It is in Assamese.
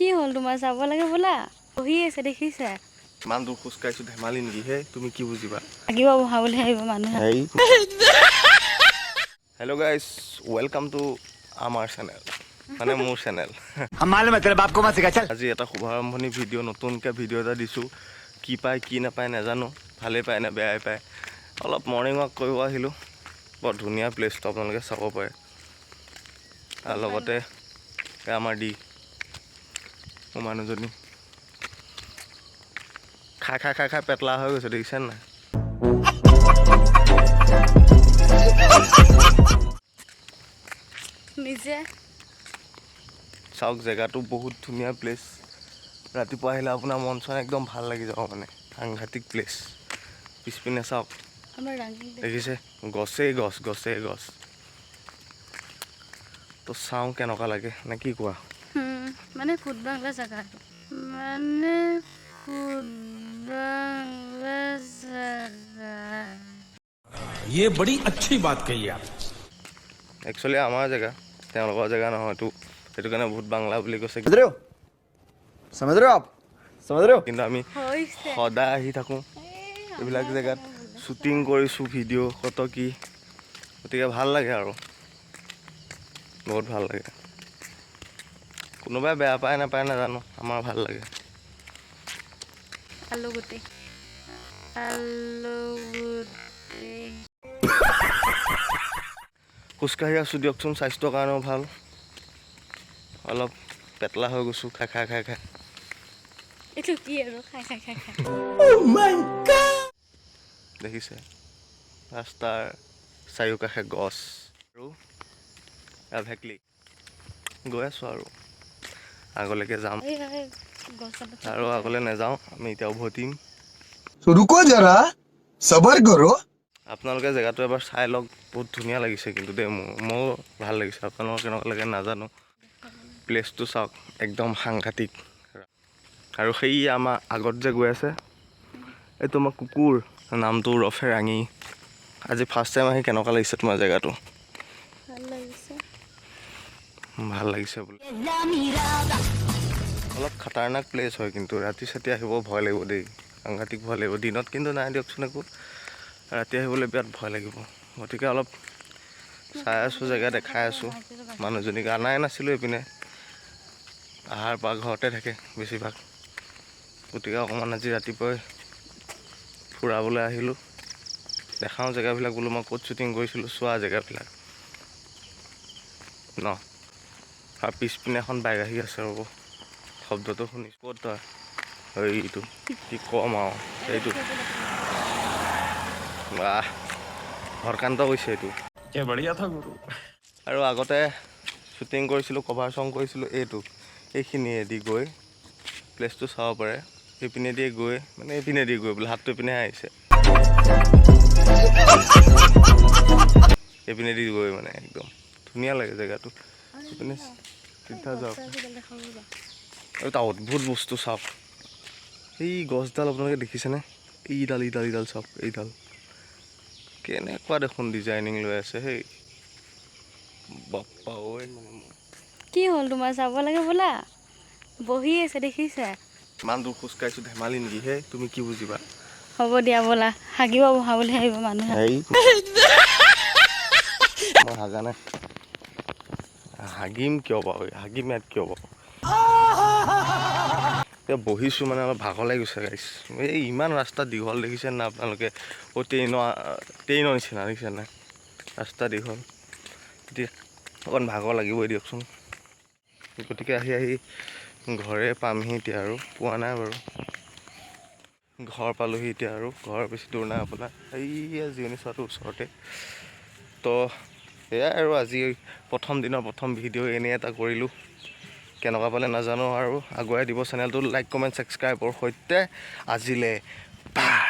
কি হ'ল তোমাৰ? যাব লাগে বোলা, বহি আছে দেখিছা। ইমান দূৰ খোজকাঢ়িছোঁ, ধেমালি নেকি হে? তুমি কি বুজিবা? লাগিব বহা বুলি ভাবিব মানুহে। হেল্ল' গাইজ, welcome to আমাৰ চেনেল, মানে মোৰ চেনেল। हम मालूम है तेरे बाप को मत सिखा, चल। আজি এটা শুভাৰম্ভণি ভিডিঅ', নতুনকৈ ভিডিঅ' এটা দিছোঁ। কি পায় কি নাপায় নাজানো, ভালেই পায় নে বেয়াই পায়। অলপ মৰ্ণিং ৱাক কৰিব আহিলোঁ। বৰ ধুনীয়া প্লেচটো, আপোনালোকে চাব পাৰে। আৰু লগতে এই আমাৰ দি মোৰ মানুহজনী খাই খাই খাই খাই পেটলা হৈ গৈছে, দেখিছে নাই? নিজে চাওক, জেগাটো বহুত ধুনীয়া প্লেচ। ৰাতিপুৱা আহিলে আপোনাৰ মন চন একদম ভাল লাগি যাব, মানে সাংঘাতিক প্লেচ। পিছপিনে চাওক। আমাৰ ৰাঙী। দেখিছে, গছেই গছ, গছেই গছ। তো চাওঁ কেনেকুৱা লাগে, নে কি কোৱা? মানে ভূত বাংলা জেগা আৰু, মানে ভূত বাংলা জেগা। ये बड़ी अच्छी बात कही आप। একচুৱেলি আমাৰ জেগা, তেওঁলোকৰ জেগা নহয়তো, সেইটো কাৰণে ভূত বাংলা বুলি কৈছে। समझ रहे हो, समझ रहे हो आप, समझ रहे हो? কিন্তু আমি হৈছে। সদায় আহি থাকোঁ এইবিলাক জেগাত, শ্বুটিং কৰিছোঁ ভিডিঅ' কত কি। গতিকে ভাল লাগে আৰু বহুত ভাল লাগে। কোনোবাই বেয়া পায় নাপায় নাজানো, আমাৰ ভাল লাগে। আলু গুটি, আলু গুটি। খোজকাঢ়ি আছোঁ দিয়কচোন, স্বাস্থ্যৰ কাৰণেও ভাল। অলপ পেটলা হৈ গৈছোঁ খাই খাই খাই খাই। এইটো কি আৰু, খাই খাই খাই খাই। দেখিছে, ৰাস্তাৰ চাৰিওকাষে গছ আৰু এয়া ভেকলি। গৈ আছোঁ আৰু আগলৈকে যাম। এই এই গছত। আৰু আগলৈ নাযাওঁ, আমি এতিয়া উভতিম। तो रुको जरा, सबर करो। আপোনালোকে জেগাটো এবাৰ চাই লওক, বহুত ধুনীয়া লাগিছে কিন্তু দেই। মোৰ ভাল লাগিছে, আপোনালোকৰ কেনেকুৱা লাগে নাজানো। প্লেচটো চাওক, একদম সাংঘাতিক। আৰু সেই আমাৰ আগত যে গৈ আছে, এইটো আমাৰ কুকুৰ, নামটো ৰফে ৰাঙী। আজি ফাৰ্ষ্ট টাইম আহি কেনেকুৱা লাগিছে তোমাৰ জেগাটো? ভাল লাগিছে। ভাল লাগিছে বোলে। অলপ খাতাৰনাক প্লেচ হয় কিন্তু, ৰাতি চাতি আহিব ভয় লাগিব দেই, সাংঘাতিক ভয় লাগিব। দিনত কিন্তু নাই দিয়কচোন একো, ৰাতি আহিবলৈ বিৰাট ভয় লাগিব। গতিকে অলপ চাই আছোঁ, জেগা দেখাই আছোঁ মানুহজনীক। আনাই নাছিলোঁ এইপিনে, অহাৰ পৰা ঘৰতে থাকে বেছিভাগ। গতিকে অকণমান আজি ৰাতিপুৱাই ফুৰাবলৈ আহিলোঁ, দেখাওঁ জেগাবিলাক বোলো, মই ক'ত শ্বুটিং কৰিছিলোঁ চোৱা জেগাবিলাক ন। আৰু পিছপিনে এখন বাইক আহি আছে, ৰ'ব, শব্দটো শুনিছোঁ। ক'ত তই? এইটো কি ক'ম আৰু, এইটো বাহ, হৰকান্ত কৈছে এইটো। क्या बढ़िया था गुरु। আৰু আগতে শ্বুটিং কৰিছিলোঁ, কভাৰ চং কৰিছিলোঁ এইটো। এইখিনিয়েদি গৈ প্লেচটো চাব পাৰে। এইপিনেদি গৈ, মানে এইপিনেদি গৈ বোলে, হাতটো এইপিনেহে আহিছে। এইপিনেদি গৈ মানে একদম ধুনীয়া লাগে জেগাটো। এইপিনে চিধা যাওক। এটা অদ্ভুত বস্তু চাওক, এই গছডাল আপোনালোকে দেখিছেনে? এইডাল, এইডাল, এইডাল চাওক, এইডাল কেনেকুৱা দেখোন ডিজাইনিং লৈ আছে সেই, বাপ্পা ঐ, মানে মোৰ কি হ'ল তোমাৰ? যাব লাগে বোলা, বহি আছে দেখিছা। ইমান দূৰ খোজকাঢ়িছোঁ, ধেমালি নেকি হে? তুমি কি বুজিবা? হ'ব দিয়া, ব'লা। হাগিব বহা বুলি ভাবিব মানুহে। হেই, মই হাগা নাই। হাগিম কিয় বাৰু? হাগিম ইয়াত কিয় বাৰু? এতিয়া বহিছোঁ, মানে অলপ ভাগৰ লাগি গৈছে গাইছ। এই ইমান ৰাস্তা দীঘল, দেখিছে নাই আপোনালোকে? অ' ট্ৰেইনৰ নিচিনা, দেখিছে নাই? ৰাস্তা দীঘল, এতিয়া অকণ ভাগৰ লাগিবই দিয়কচোন। গতিকে আহি আহি ঘৰে পামহি এতিয়া আৰু, পোৱা নাই বাৰু। ঘৰ পালোহি এতিয়া আৰু, ঘৰ বেছি দূৰ নাই আপোনাৰ, এইয়া জিৰণি চোৱাটো ওচৰতে। তো সেয়াই আৰু, আজি প্ৰথম দিনৰ প্ৰথম ভিডিঅ' এনেই এটা কৰিলোঁ। কেনেকুৱা পালে নাজানো আৰু, আগুৱাই দিব চেনেলটো লাইক, কমেণ্ট, ছাবস্ক্ৰাইবৰ সৈতে। আজিলৈ বাই।